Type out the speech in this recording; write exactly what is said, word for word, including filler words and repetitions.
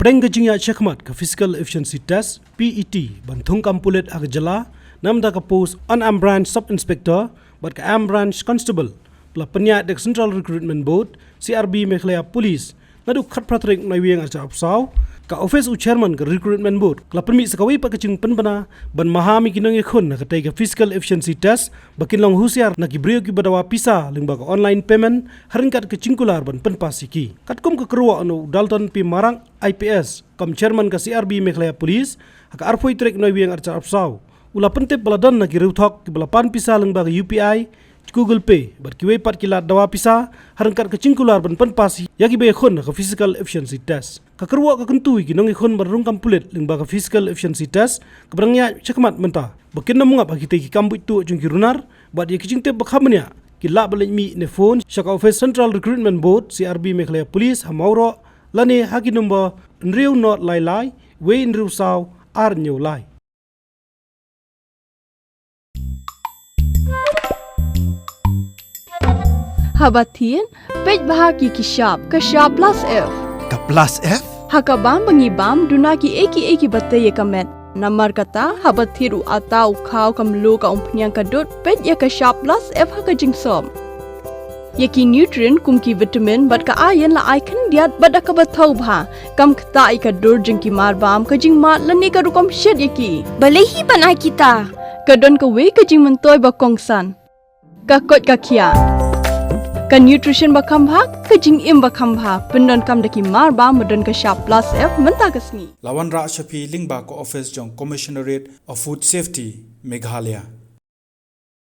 Hapdeng ka jingïaid shakhmat ka Physical Efficiency Test, P E T, ban thung kam pulit ha ka jylla, namar ka post Unarmed Branch Sub Inspector bad ka Armed Branch Constable, ba la pynïaid da ka Central Recruitment Board, C R B Meghalaya Police, naduh khatphra tarik Naiwieng arhajar arphew saw, ka office u chairman ka Recruitment Board ka la pynmih sa kawei pat ka jingpynbna ban maham ïa ki nongïakhun ha katei ka Physical Efficiency Test ba kin long husiar na ki briew kiba dawa pisa lyngba ka online payment, ha ryngkat ka jingkular ban pynpass ïa ki. Katkum ka kyrwoh na u Dalton P Marak, I P S, kam chairman ka C R B Meghalaya Police, ha ka arphew tarik Naiwieng arhajar arphew saw, u la pyntip ba la don na ki riewthok kiba la pan pisa lyngba ka U P I, Google Pay bad kiwei pat ki lad dawa pisa, ha ryngkat ka jingkular ban pynpass ïa kiba ïakhun ha ka Physical Efficiency Test. Ka kyrwoh ka kyntu ïa ki nongïakhun ban rung kam pulit lyngba ka Physical Efficiency Test kaba dang ïaid shakhmat mynta, ba kin ym ngap ha kitei ki kam buit tuh jong ki runar, bad ïa ki jingtip ba kham bniah ki lah ban leit mih ne phone sha ka office Central Recruitment Board, C R B Meghalaya Police, ha Mawroh, lane ha ki number hynriew nod lai lai, wei hynriew saw, ar hynñiew lai. Haba thied, peit bha ki ki shap, ka shap plus F. Ka plus F? Ha ka bam ba ngi bam, duna kiei kiei kiba tei ïa ka met. Namar kata, haba thied u atta, u khaw, ka mluh, ka umphniang, ka dud, peit ïa ka shap plus F ha ka jingsop. Ïa ki nutrient kum ki vitamin bad ka iron la ai khyndiat bad da kaba thaw bha. Kam ktah ïa ka dur jong ki marbam, ka jingmad lane ka rukom shet ïa ki. Balei hi ban ai kita? Ka don kawei ka jingmyntoi ba kongsan. Ka koit ka khiah. Ka nutrition ba kham bha, ka jingim ba kham bha. Pyndonkam da ki marbam ba don ka shap plus F mynta ka sngi. La wanrah sha phi lyngba ka office jong Commissionerate of Food Safety, Meghalaya.